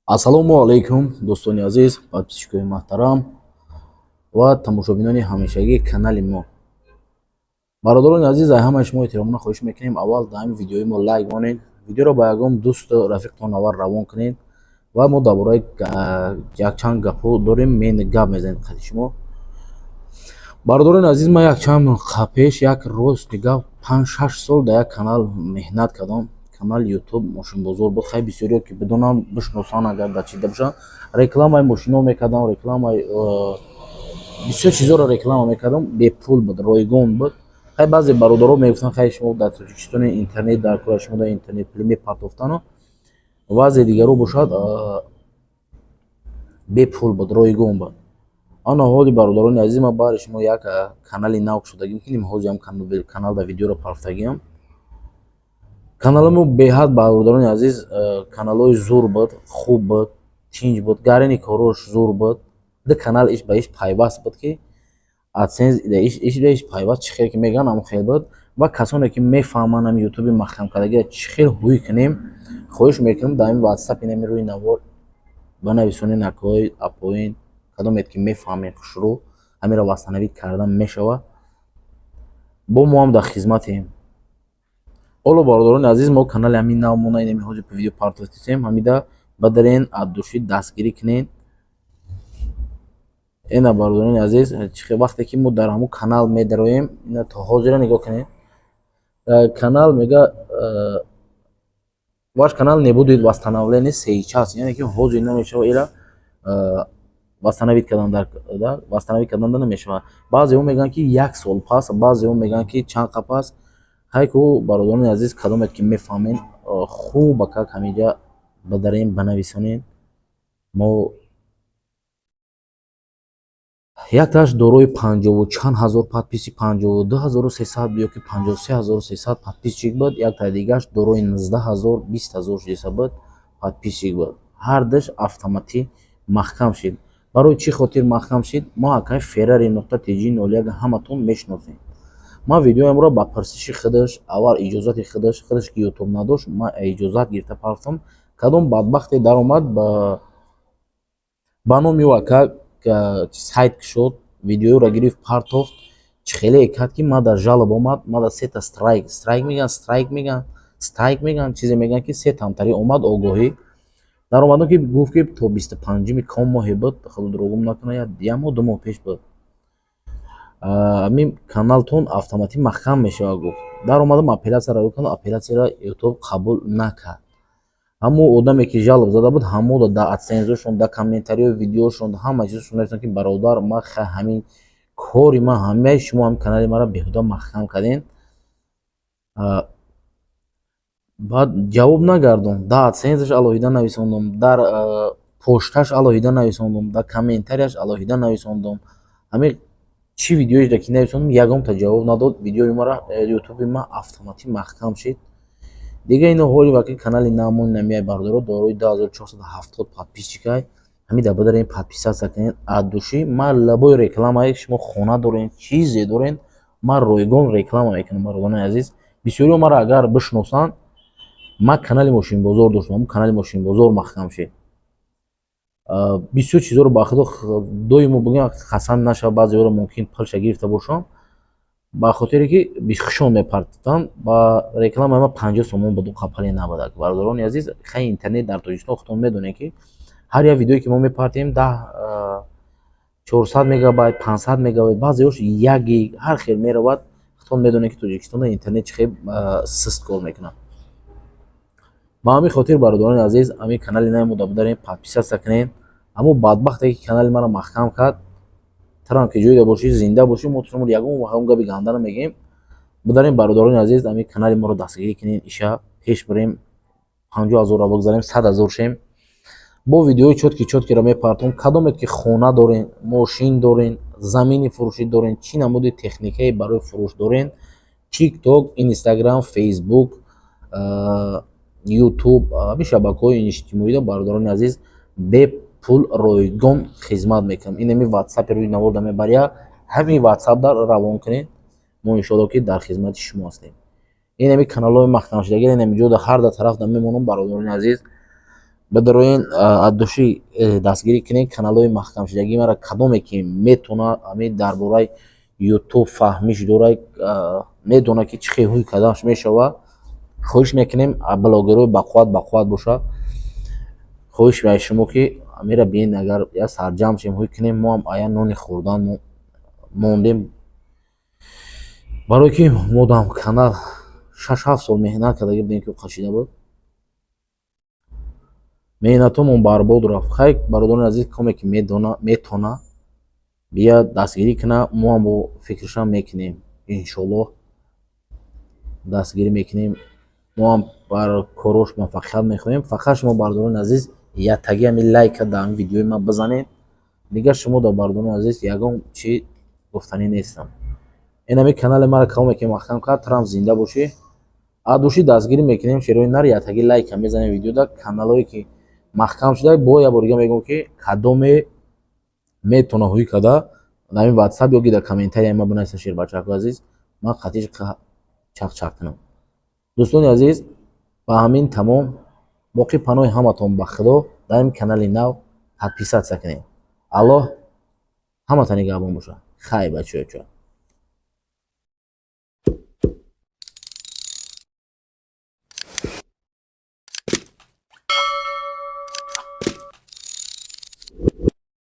Ассалому алайкум, дӯстони азиз, подписчикои муҳтарам ва тамошобинони ҳамешагии канали мо. Бародарони азиз, аз ҳамаи шумо эҳтиромона хоҳиш мекунем, аввал дар ҳамин видеои мо лайк монед, видеоро ба ягон дӯсту рафиқтон аввал равон кунед. Ва мо дар бораи якчанд гапҳо дорем, мен гап мезанем қади шумо. Бародарони азиз, ман якчанд пеш, як рости гап, 5-6 сол дар як канал меҳнат кардам. Канали Ютуб «Мошинбозор» буд. Хай, бисёриё ки бидонанд, бишносанд, агар дар чида бошанд, рекламаи мошино мекардам, рекламаи бисёр чизҳоро реклама мекардам. Бепул буд, ройгон буд. Хай, баъзе бародаро мегуфтанд: «Хай, шумо дар Тоҷикистони, интернет дар кора, шумо дар интернет пулӣ мепартофтану». Баъзе дигаро бошад, бепул буд, ройгон буд. Ана ҳоли, бародарони азиз, ман баҳри шумо як канали нав шудагим, ки ҳозир ҳам канал дар видеоро партофтагиам. Канали мо беҳад, бародарони азиз, каналҳои зур буд, хуб буд, тинҷ буд, гарини корош зур буд. Ду канал иш ба иш пайваст буд, ки AdSense иш ба иш пайваст, чӣ хел ки мегӯянд, ҳамон хел буд. Ва касоне ки мефаҳманд, ҳами Ютуби маҳкамкардагиро чӣ хел ҳуй кунем, хоҳиш мекунам, дар ҳамин Ватсап, инами рӯи навор банависонед: «Акои, апоин, кадомед ки мефаҳмед хушрӯ, ҳаминро восстановить кардан мешавад?» Бо мо ҳам дар хизматем. Ҳоло, бародарони азиз, мо канали ҳамин нав мона, инами ҳозир видео партофтисем, ҳамида бадарен, от души дастгирӣ кунед. Ина, бародарони азиз, вақте ки мо дар ҳамун канал медароем, ина то ҳозира нигоҳ кунед, канал мега: «Ваш канал не будет восстановлен сейчас», яъне ки ҳозир намешава ира восстановить кардан, восстановить кардан намешавад. Баъзеҳо мегӯянд, ки як сол пас, баъзеҳо мегӯянд, ки чанд қа пас. Хайку, бародарони азиз, кадомед ки мефаҳмед хуб, акак ҳаминҷа бадарем, банависонем. Мо якташ дорои панҷову чанд ҳазор подписчик, 52 300 ёки 53 300 подписчик буд, яктаи дигараш дорои 19 000, 20 000 шудиса буд подписчик буд. Ҳардуш автоматӣ маҳкам шид. Барои чӣ хотир маҳкам шид? Мо акай Феррари.tg01 ҳаматон мешиносем. Ман видеоямро ба пурсиши худаш, аввал иҷозати худаш, худаш ки Ютуб надошт, ман иҷозат гирифта партофтам. Кадом бадбахте даромад, ба номи ӯ ака сайт кушод, видеоро гирифт, партофт. Чӣ хеле кард, ки ман дар жалоба омад, ман дар сета страйк, страйк мегӯянд, страйк мегӯянд, страйк мегӯянд, чизе мегӯянд, ки се тамтарӣ омад. Огоҳӣ даромадам, ки гуфт, ки то 25-уми ком моҳе буд, худо дурӯғум накунад, як моҳ, 2 моҳ пеш буд, ҳамин каналтон автоматӣ маҳкам мешавад, гуфт. Даромадам, апеллясияро кардам, апеллясияро Ютуб қабул накард. Ҳамон одаме ки жалоба зада буд, ҳамода дар AdSense-ошон, дар комментариҳои видеошон, ҳама чизошон нависанд, ки бародар, ман ҳамин кори ман, ҳамаи шумо ҳамин канали маро беҳуда маҳкам кардем. Баъд ҷавоб нагардонд. Дар AdSense-аш алоҳида нависондум, дар пошташ алоҳида нависондум, дар комментарияш алоҳида нависондум. Ҳамин чӣ видеоеро ки нависондум, ягонта ҷавоб надод. Видеои мара, Ютуби ман автоматӣ маҳкам шид. Дига ино ҳоли вақти канали навмон намияй, бародаро, дорои 2470 подписчикай. Ҳамида бадарем, подписаться кунед от души. Ман любой рекламае, шумо хона дорен, чизе дорен, ман ройгон реклама мекунам. Бародарони азиз, бисёриҳо маро агар бишносанд, ман канали «Мошинбозор» доштам, ҳамун канали «Мошинбозор» маҳкам шид. Бисёр чизҳоро, ба худо, доимо бигӯям, қасам нашавад, баъзеҳоро мумкин пулша гирифта бошам, ба хотире ки бихушон мепартофтанд. Ба рекламаи ман 50 сомон буд, қапале набудак. Бародарони азиз, хай, интернет дар Тоҷикистон худтон медонед, ки ҳар як видеое ки мо мепартем, даҳ, 400 мегабайт, 500 мегабайт, баъзеҳош 1 гиг, ҳар хел меравад. Худтон медонед, ки Тоҷикистонда интернет чӣ хел суст кор мекунад. Ба ҳамин хотир, бародарони азиз, ҳамин канали нави мо бударем, подписаться кунед. Ҳамон бадбахте ки канали маро маҳкам кард, тарам ки ҷойда бошӣ, зинда бошӣ, мо шумо ягон вақт ҳамон габи ганда намегӯем. Бударем, бародарони азиз, ҳамин канали моро дастгирӣ кунед, иша пеш бирем, 50 000-ро бигзарем, 100 000 шем. Бо видеои чёткий чёткийро мепартом. Кадомед ки хона дорен, мошин дорен, замини фурӯшӣ дорен, чӣ намуди техникае барои фурӯш дорен, Тикток, Инстаграм, Фейсбук, Ютуб, ҳамин шабакаҳои иҷтимоида, бародарони азиз, бепул, ройгон хизмат мекунам. Инами Ватсапи рӯи наворда мебаря, ҳамин Ватсапда равон кунед. Мо иншоалло ки дар хизмати шумо ҳастем. Инами каналҳои маҳкамшудагиро инами ҷода ҳар да тараф да мемонам, бародарони азиз. Бидароен, от души дастгирӣ кунед каналҳои маҳкамшудагии мара. Кадоме ки метавона, ҳамин дар бораи Ютуб фаҳмиш дорад, медонад, ки чӣ хел ҳуй карданаш мешавад, хоҳиш мекунем, блогерҳои бақувват, бақувват бошад. Хоҳиш аз шумо, ки ҳамира биен, агар як сарҷамъ шем, ҳуй кунем, мо ҳам ая нони хӯрдан мондем, барое ки мо дар канал 6-7 сол меҳнат кардаги будем, ки қашида буд, меҳнатҳомон барбод рафт. Хай, бародарони азиз, коме ки медона, метавона, бия дастгирӣ куна, мо ҳам бо фикршам мекунем, иншоаллоҳ, дастгирӣ мекунем. Мо ҳам бар корош муваффақият мехоҳем. Фақат шумо, бародарони азиз, яктаги ҳамин лайка дар ҳамин видеои ман бизанед. Дигар шумо да, бародарони азиз, ягон чӣ гуфтанӣ нестам. Ин ҳамин канали маро кадоме ки маҳкам кард, трам зинда бошӣ, от души дастгирӣ мекунем. Шерои нар, яктаги лайка мезанем видеода. Каналҳое ки маҳкам шуда, бо як бор дига мегӯям, ки кадоме метавона ҳуй карда, дар ҳамин Ватсап ё ки дар комментарияи ман бинависед: «Шербачако азиз, ман қатиш чақ-чақ кунам». Дӯстони азиз, ба ҳамин тамом. Боқӣ паноҳи ҳаматон ба Худо. Дар ин канали нав подписаться кунед. Аллоҳ ҳаматон нигаҳбон бошад. Хай, бачаҳо.